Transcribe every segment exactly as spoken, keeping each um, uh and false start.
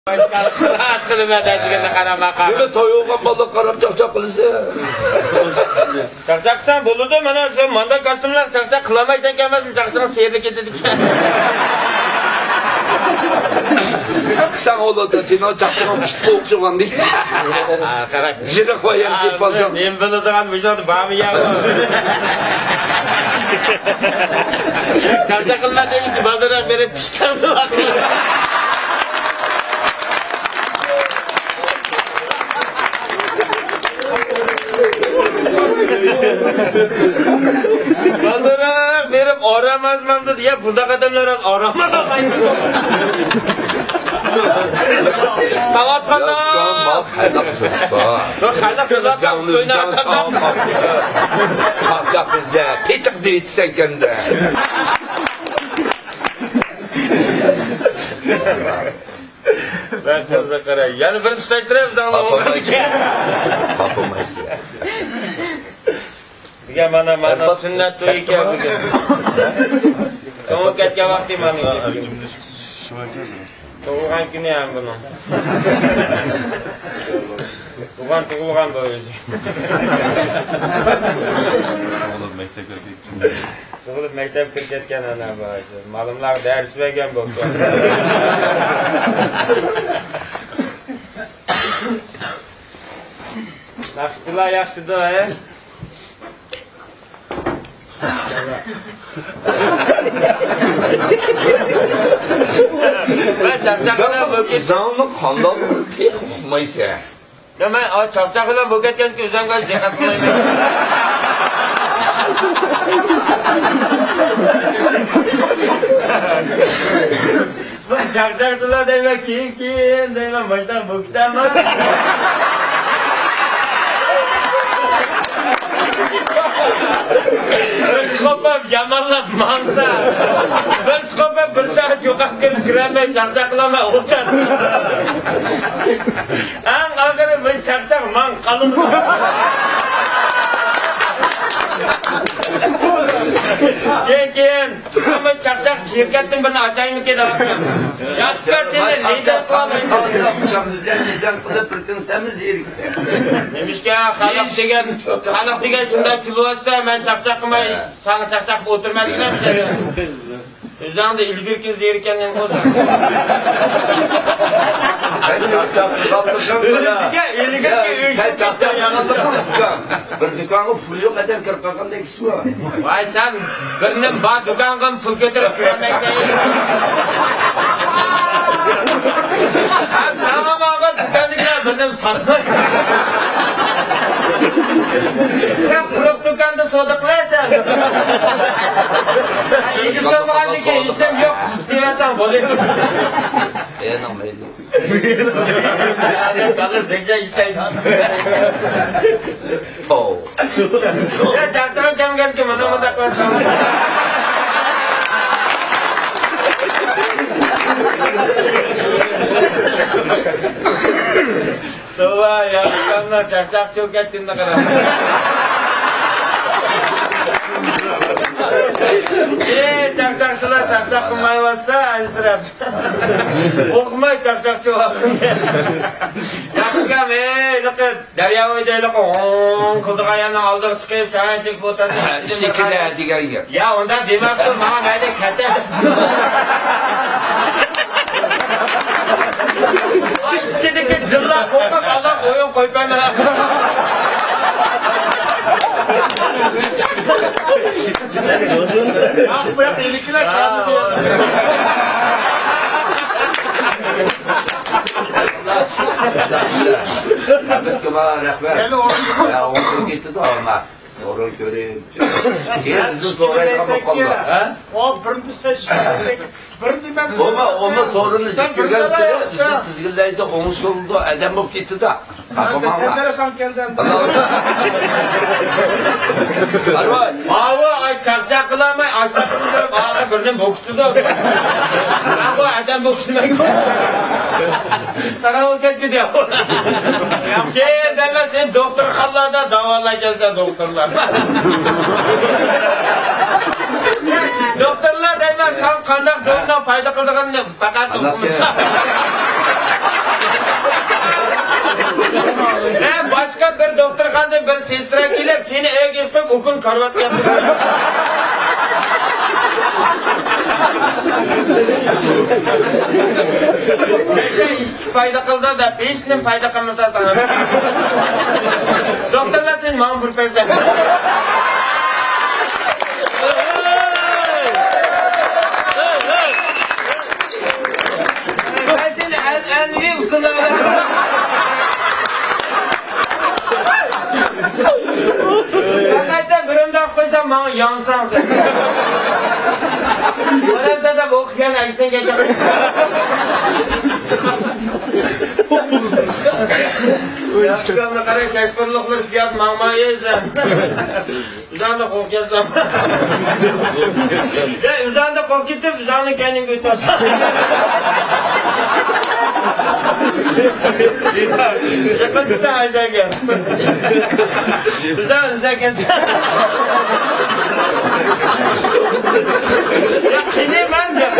قىلىمەن دەيدىغىنىنى قارىماققا. نېمە توي بولغان بالىغا قاراپ چاقچاق قىلىسەن؟ چاقچاق قىلساڭ بولىدۇ، مانا شۇ ماندا كاستۇملار چاقچاق قىلالمايسەن ئەمەسمۇ، چاقچىقىڭ سىيرىلىپ كېتىدىكەن. قىلساڭ بولىدۇ، سېنىڭ چاقچىقىڭ پىتقا ئوخشىغان دېگەن. ھە، قاراڭ. يىرىق بايان كېلىپ قالساڭ. نېمە بىلىدىغان مۇشۇ يەردە بارمۇ يا بۇ؟ چاقچاق قىلما دېگىنچە بالدۇرراق بېرىپ پىشتاڭنى باقىمەن. بالدۇرراق بېرىپ ئارام ئازمامدۇ دېگەن، بۇنداق ئادەملەر ئارام ئالالمايدۇ. تاۋاتقاندا. يا، خەلق تۇرۇپتۇ. بۇ خەلق بىلەن زاڭنى سۆيۈنە زاڭ ئاتاندۇق. چاقچاق بىزە پېتىق دېيىتسەن كەندە. بەك قىزىق قارا. يەنە بىرنى تۇتاشتۇرۇپ زاڭلار ئوقۇدىكەن. خاپىمايسىز. بۈگۈن مانا، مانا سۈننەت تويى ئىكەن بۈگۈن. چوڭ كەتكەن ۋاقتى مانا. تۇغۇلغان كۈنى ھەم بۇنىڭ. تۇغان تۇغۇلغان بۇ ئۆزى. تۇغۇلۇپ مەكتەپكە كىرىپ كەتكەن. تۇغۇلۇپ مەكتەپكە كىرىپ كەتكەن ئانا بۇ. مالىملارغا دەرس بەرگەن بولسا. ناخشىچىلار ياخشىدۇ، ھە؟ مەن چاقچاق بىلەن بولۇپ كەتتىم. زاڭنى قانداق تېخى ئۇقمايسەن؟ يا، مەن، ئا، چاقچاق بىلەن بولۇپ كەتكەنكى ئۆزۈڭگە دىققەت قىلمايمەن. مەن چاقچاقتىلا دەيمەن، كېيىن، كېيىن دەيمەن، ماشىنا بوكستا. بىر سوپاپ يامانلاپ ماڭسا، بىر سوپاپ بىر سائەت يوقاپ كىرىپ كىرەلمەي چاقچاق قىلالماي ئولتۇر. ئەڭ ئاخىرى بىر چاقچاق ماڭ قالىدۇ. كېيىن، كېيىن. تۇرسام، چاقچاق شىركەتتىن بىرنى ئاچايمىكىن دەۋاتىمەن. ياققا سېنى لىدىر قىلىپ. نېمىشقا خەلق دېگەن، خەلق دېگەن شۇنداق كۈلۈۋاتسا، مەن چاقچاق قىلماي، ساڭا چاقچاق قىلىپ ئولتۇرمايمەن دېسەم. ئۆزۈڭدە ئىلگىرىكى زېرىكەن نېمە بولسا. سەن چاقچاق قىلغانلىقىڭ بىلەن. ئىلگىرىكى ئۆيۈشۈپ كەتكەن يامان. بىر دۇكانغا پۇلى يوق ئادەم كىرىپ قالغاندەك. ۋاي سەن، بىرنېمە بار دۇكانغا پۇل كۆتۈرۈپ كىرەلمەيسەن. ھەم ساڭا ماڭغان دۇكاندىكىلەر بىرنېمە ساتمايدۇ. سەن قۇرۇق دۇكاندا سودا قىلىسەن. ئىگىسى بولمىغاندىكىن ھېچنېمە يوق، دېيىۋەرسەڭ بولىدۇ. ئېنىڭ مەيلى. پو. يا، چاقچىقىم كەمگەنكى، مانا مۇنداق قىلسام. توۋا، يا، ئۇكامنىڭ چاقچاقچى بولۇپ كەتكىنىنى قارا. ئى، چاقچاقچىلار چاقچاق قىلمايۋاتسا، ئەنسىرەپ. ئوقۇماي چاقچاقچى بولغىنى. ياخشىكەن، ئەي، ھېلىقى دەريا بويىدا ھېلىقى ھوڭ قىلىدىغان يەرنىڭ ئالدىغا چىقىپ، شايان چېكىپ ئولتۇرسا، ئىشىكىدە دېگەن گەپ. يا، ئۇنداق دېمەپتۇ، ماڭا مەيلى كەتتى. ئىچىدىكى جىنلار قورقۇپ، ئادام ئويۇن قويۇپ بەرمەيدۇ. ياق، بۇ ياق ئىلىكىلەر چاغلىدى. ئەمەتكە رەھمەت. يەنە ئورۇن. يا، ئورۇن كېتىدۇ، ئەمما. ئورۇن كۆرۈپ. كېيىن بىزنى سورايدىغان بولۇپ قالدى. ھە؟ ئۇ بىرىنچى سەن شىكايەت، بىرىنچى مەن. بولما، ئۇنى سورۇننى كۆرگەنسېرى بىزنى تىزگىنلەيدۇ، ئوڭشىلىدۇ، ئادەم بولۇپ كېتىدۇ. سەن بەرسەڭ كەلدىم. ئارۋاي. ماۋۇ ئاي چاقچاق قىلالماي، ئاشتاق قىلدۇرۇپ، ئاخىر بىرنى بوكۇتىدۇ. مەن بۇ ئادەم بوكۇتىمەن. ساراڭ بولۇپ كەتتى دېيە. كېيىن دەيمەن، سېنى دوختۇرخانىلاردا داۋالايدىكەن دوختۇرلار. دوختۇرلار دەيمەن، ساڭا قانداق دورىنىڭ پايدا قىلىدىغىنىنى پەقەت ئۇقمىسا. سېسترا كېلىپ، سېنى ئەگىش قىلىپ، ئۇكىنى كارىۋاتقا ياتقۇزىدۇ. نەچچە ئىشتىك پايدا قىلدى دەپ، ھېچنېمە پايدا قىلمىسا ساڭا. دوختۇرلار سېنى ماڭا بۇرۇپ بەرسە. مەن سېنى ئەنئەنىۋى ئۇسۇلدا. سەن قايتا بىرىمداق قويسام، ماڭا يانساڭ سەن. بولۇپتۇ دەپ ئوقۇپ يەنە ئەكسىڭگە كەت. ياخشى، قارا، كەچقۇرۇنلۇقلىرى پىيادە ماڭمايسەن. ئۆزۈڭنى قورقۇتسام. يا، ئۆزۈڭنى قورقۇتۇپ، ئۆزۈڭنى كەينىڭگە ئۆتۈۋاتساڭ. يېقىن تۇرساڭ ئەجەلگە. ئۆزۈڭ ئۆزۈڭ كەتسەڭ. يا، قېنى مەن دەپ.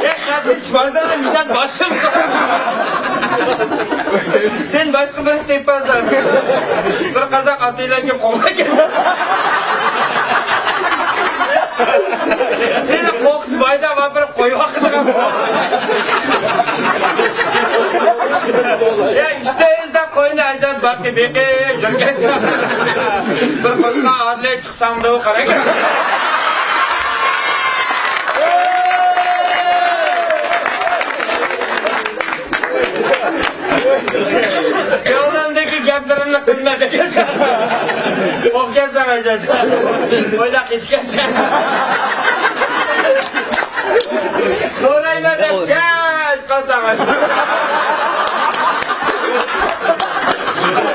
يا، قاتتىق باردا مىجەز باشلىدى. سەن باشقا بىرسى تېپىپ قالساڭ، بىر قازاق ئاتىلارنى قوغلاپ كېلىپ، سېنى قورقۇتۇپ ھايداپ ئاپىرىپ قويۇۋاتىدىغان. يا، ئۈستىدە قوينى ئەجەل باققا بېقىپ يۈرگەن. بىر قوشقان ئادلەي چىقساڭدۇ، قاراڭ. كۆڭلۈمدىكى گەپلىرىمنى قىلما دېگەن. ئوق كەلسەڭ ئەجەل. ئويلاپ كېتىكەنسەن. سورايمەن دەپ كەچ قالساڭ.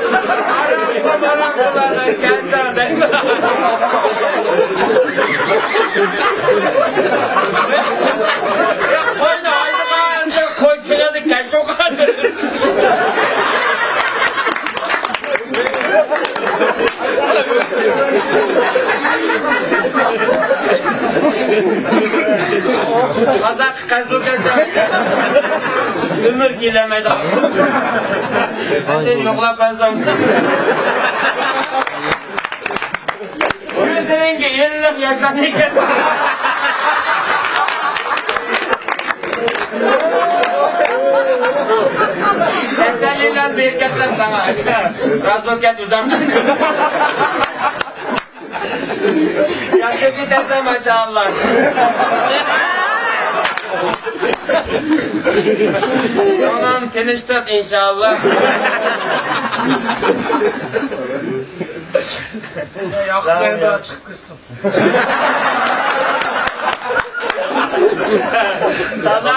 ماراقلى، ماراقلىلاردىن كەلسەڭ دەپ. يا، قوينى ھايدىغان، قوي سېنىڭدىن كەچ قالدى. قازاق قەرزۇ كەلسەڭ، ئۆمۈر كېلەلمەيدۇ. سەن يوقلاپ قالسام. كۆزلىرىڭگە يىللىق ياشلار تېگىپ. تەسەللىلەر بېرىكەتلەر ساڭا. رازۇ كەت ئۆزۈڭ. ياخشى كېتەسەن، ماشائاللا. ئانام تىنچ تۇت، ئىنشائاللا. ياقۇپ بىلەن بىر چىقىپ كەتسۇن. تازا.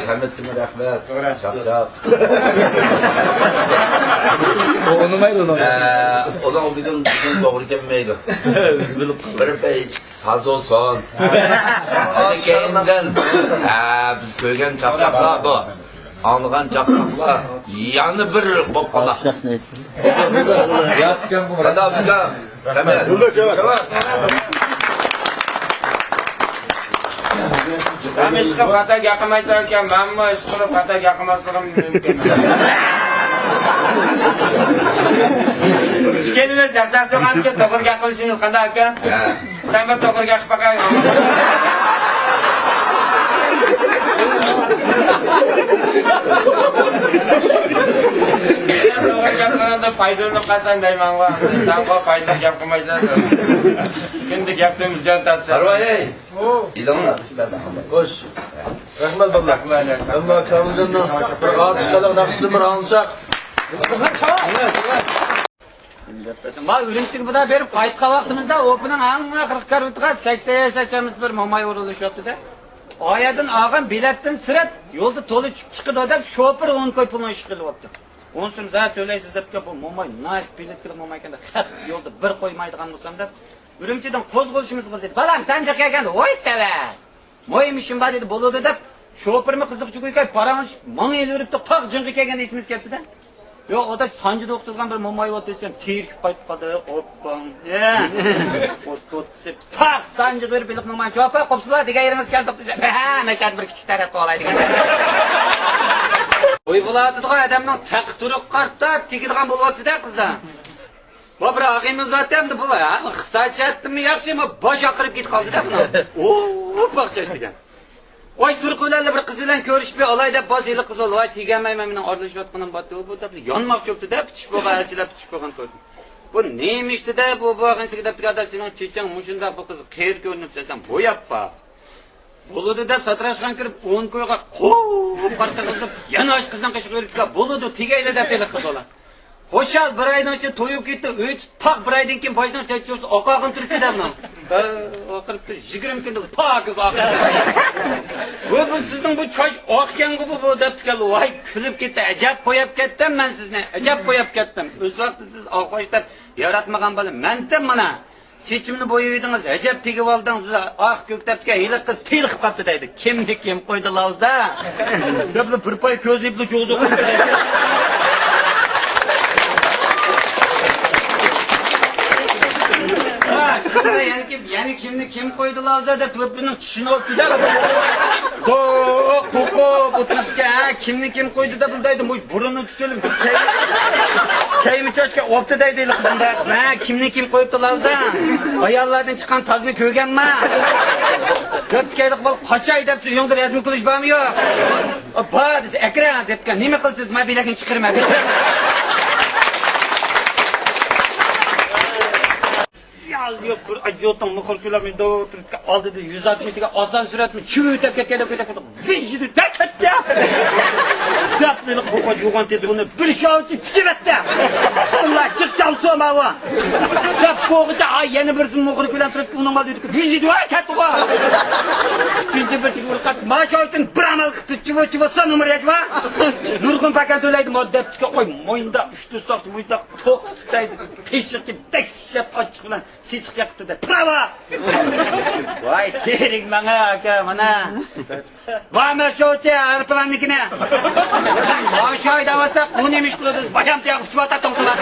ھەممىسىگە رەھمەت. چاقچاق. ئۇ ئۇنىمايدۇ ئۇنىڭ. ئە، ئۇنىڭ بۈگۈن، بۈگۈن توغرا كەلمەيدۇ. بىر پەي ساز بولسۇن. كەينىدىن، ئە، بىز كۆرگەن چاقچاقلار بۇ. ئاڭلىغان چاقچاقلار يەنە بىر بولۇپ قالار. قانداق ئۇكام؟ ھەم ئىشقىلىپ خاتا گەپ قىلمايسەن ئىكەن، مەنمۇ ئىشقىلىپ خاتا گەپ قىلماسلىقىم مۇمكىن. ئىككىمىز چاقچاق قىلغاندىكىن توغرا گەپ قىلىشىمىز قانداق ئىكەن؟ سەن بىر توغرا گەپ قىلىپ باقاي. سەن توغرا گەپ قىلغاندا پايدىلىنىپ قالساڭ دەيمەنغۇ. سەنغۇ پايدىلىق گەپ قىلمايسەن. كۈندە گەپتىن زىيان تارتىسەن. ئەرۋاي، ئېلىڭلار. خوش. رەھمەت بالىلار. ئەمما كامىلجاننىڭ بىر ئاتۇشقانلىق ناخشىسىنى بىر ئاڭلىساق. ما ئۈرۈمچىگە بۇدا بېرىپ قايتقان ۋاقتىمىزدا ئوپىنىڭ ئەڭ ئاخىرقى كارۋىتىغا سەكسەن ياشاچامىز بىر موماي ئورۇنلىشىۋاپتۇ-دە. ئايەردىن ئالغان بېلەتتىن سىرت يولدا تولا چۈشۈپ چىقىدۇ دەپ شوپۇر ئون كوي پۇلنى ئىشقا ئېلىۋاپتۇ. ئۇنىسىنى زادى تۆلەيسىز دەپكەن، بۇ موماي ناھايىتى بېلەتكىلىك مومايكەن دەپ خەپ يولدا بىر قويمايدىغان بولسام دەپ ئۈرۈمچىدىن قوزغىلىشىمىزغا دېدى. بالام سانجىغا كەلگەندە ھوي تەۋە. مۇھىم ئىشىم بار دېدى، بولىدۇ دەپ، شوپۇرمۇ قىزىقچى كويكاي پاراڭلىشىپ ماڭا ئېلىۋېرىپتۇ، تاغ جىڭغا كەلگەندە ئېسىمىزگە كەپتۇ-دە. يوق، ئاداش، سانجىدا ئولتۇرغان بىر موماي ئولتۇرسام، تېرىكىپ قايتىپ قالدى، ئوپپاڭ. ئوت، ئوت دېسە، تاغ سانجىغا بېرىپ، ھېلىقى موماي، شوپۇر، قوپسىلا دېگەن يېرىڭىز كەلدۇق دېسە، ھە، مەن كەلدىم، بىر كىچىك تەرەت قىلىۋالاي دېگەن. توي بولۇۋاتىدىغان ئادەمنىڭ تەقى تۇرۇقى قارتا تېگىدىغان بولۇۋاپتۇ-دە، قىزلار. بۇ بىر ئاغىنىمىز بارتى ئەمدى، بۇ ھە، ئىقتىسادىي جەھەتتىنمۇ ياخشى، بۇ باش ئاقىرىپ كېتىپ قالدى-دە بۇنىڭ. ئوو، باغچاش دېگەن. ۋاي، تۇرقى بىلەنلا بىر قىز بىلەن كۆرۈشۈپ ئالاي دەپ بارسا، ھېلىقى قىز بولدى. ۋاي، تېگەلمەيمەن، مېنىڭ ئارىلىشىۋاتقىنىم بارتى، بۇ دەپ يانماقچى بوپتۇ-دە، پىچىپ بولغان، ھەرچىلەر پىچىپ بولغان كۆردۈم. بۇ نېمە ئىشتى-دە، بۇ، بۇ ئاغىنىسىگە دەپتىكەن، ئاداش، سېنىڭ چېچىڭ مۇشۇنداق، بۇ قىز قېرى كۆرۈنۈپ، سەن بوياپ بار. بولىدۇ دەپ ساتىراشقان كىرىپ، ئون كويغا قوپ قارىتىغۇزۇپ، يەنە ئاشۇ قىزنىڭ قېشىغا يۈرۈپ، بولىدۇ، تېگەيلى دەپ ھېلىقى قىز بالا. خۇشال بىر ئايدىن ئىچىدە تويۇپ كېتىپ، ئۆيدە تاق بىر ئايدىن كېيىن باشنىڭ چاچ چۇۋۇرۇسى ئاقارغىن تۇرۇپ كېتەمدۇ؟ ئاخىرى يىگىرمە كۈندە پاكىز ئاقىدۇ. بۇ، بۇ سىزنىڭ بۇ چاچ ئاقكەنغۇ بۇ، بۇ دەپتىكەن. ۋاي، كۈلۈپ كېتىپ، ئەجەب قوياپ كەتتىم مەن سىزنى، ئەجەب قوياپ كەتتىم. ئۆز ۋاقتىدا سىز ئاق باش دەپ ياراتمىغان بالا مەنتىم مانا. چېچىمنى بويىۋىدىڭىز، ئەجەب تېگىۋالدىڭىز، ئاق كۆك دەپتىكەن، ھېلىقى قىز تېلىقىپ قاپتۇ دەيدۇ. كىمنى كىم قويدى لاۋزا؟ دەپلا بىر پاي كۆز يېپىلا چوغزا قويدى. ھا، يەنە كىم، يەنە كىمنى كىم قويدى لاۋزا دەپ بىرنىڭ چىشىنى ئوپتۇ دەپ. قوق، قوق، قوق، ئوتۇرۇپتىكەن، ھە، كىمنى كىم قويدى دەپ بىلدەيدۇ، بۇ بۇرنى تۈتۈلۈپ، كەيمە چاچقا ئوپتۇ دەيدۇ، قىزىمدا. ھە، كىمنى كىم قويۇپتۇ لاۋزا؟ ئاياللاردىن چىققان تازنى كۆرگەنما؟ دەپتىكەن، بول، قاچاي دەپتۇ، ئۆيۈڭدە رەسىم قىلىش بارمۇ يوق؟ بار دېسە، ئەكرەم دەپتىكەن، نېمە قىلىسىز، ما بېلەكنى چىقىرىمەن. ياز يوق، بىر ئاجيوتنىڭ مۇخبىر كۆلەمنى دەۋاتىدىكەن، ئالدىدا يۈز ئاتمىش دېگەن ئاسان سۈرەتنى چىۋىۋېتىپ كەتكەندەك كېتىپ، ۋىژژىدە كەتتى. دەپ مېنى قوقا جۇغان تېلېفوننى بىر شاۋچى پىچىرەتتى. ئاللا جىق چالسۇ ماۋۇ. دەپ بولغۇچە، ئاي، يەنە بىرسى مۇخبىر كۆلەم تۇرۇپ، ئۇنىڭ مالى كېتىپ، ۋىژژىدە كەتتىغۇ. ئىككىنچى بىر چىۋىر قات، ما شاۋچىنى بىر ئامال قىپتۇ، چىۋا، چىۋا، سان نومۇر يەجۋا. نۇرغۇن پاكان تۆلەيدۇ، ما دەپتىكەن، قوي، موينىدا ئۈچ تۆت ساقچى، مويندا توق تۇتايدۇ. تېشىقى دەھشەت ئاچچىق بىلەن سېسىق ياقىتىدە پىراۋا! ۋاي، تېرىك ماڭا، ئاكا، مانا. بارمۇ شۇچى ئايروپىلاننىڭكىنى؟ ماڭا شاي دەۋاتسا، ئۇ نېمە ئىش قىلىدۇ؟ بايام تېيەق ئۇچۇۋاتاتتىڭ قۇلاق.